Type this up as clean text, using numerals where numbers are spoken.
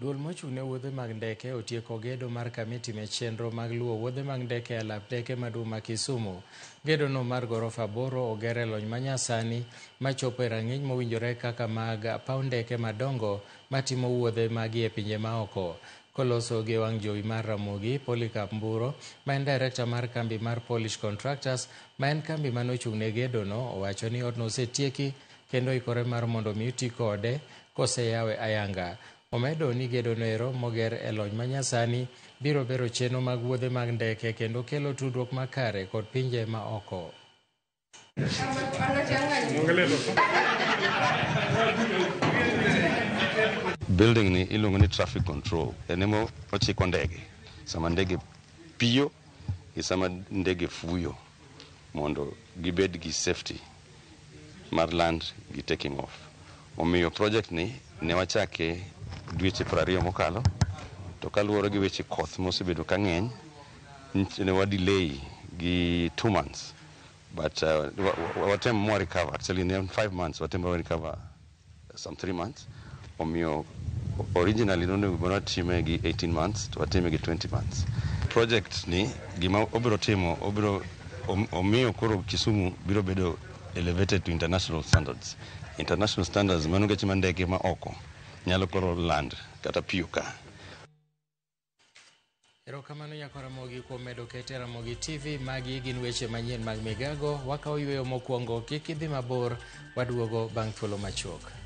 Duol mochung' ne wuodhe mag ndeke otieko gedo mar kamiti me chenro mag luwo wuodhe mag ndeke e alap ndeke maduong' ma Kisumu. Gedono mar gorofa 8 oger e lony manyasani machopo e rang'iny mowinjore kaka mag paw ndeke madongo matimo wuodhe magi e pinje maoko. Koloso gi wang' jowi mar Ramogi, Polycarp Mburo, ma en director mar kambi mar Polish Contractors, ma en kambi manochung' ne gedono, owacho ni odno osetieki kendo oikore mar mondo mi oti kode koseyawe ayanga. Omedo ni gedono ero moger e lony manyasani biro bero chenro mag wuodhe mag ndeke kendo kelo tudruok makare kod pinje ma oko. Building ni iluongo ni traffic control. En ema ochiko ndege sama ndege piyo gi sama ndege fuyo mondo gibed gi safety mar land gi taking off. Omiyo project ni ne wachake dweche 20 mokalo, to kaluwore gi weche koth mosebedo ka ng'eny, ne wa delay gi 2 months. But watem mwa recover. Actually in 5 months watem wa recover some 3 months. Omiyo originally nonego bed watime gi 18 months to watime gi 20 months. Project ni gima obiro timo, obiro omiyo koro Kisumu biro bedo elevated to international standards. International standards mano geche ma ndege ma oko nyalo koro land kata piyo ka. Erokamano nyako Ramogi kuom medo kete Ramogi TV. Magi gin weche manyien mag Migago. Wakawo yweyo mokwongo, kik idhi mabor, waduogo bang' thuolo machuok.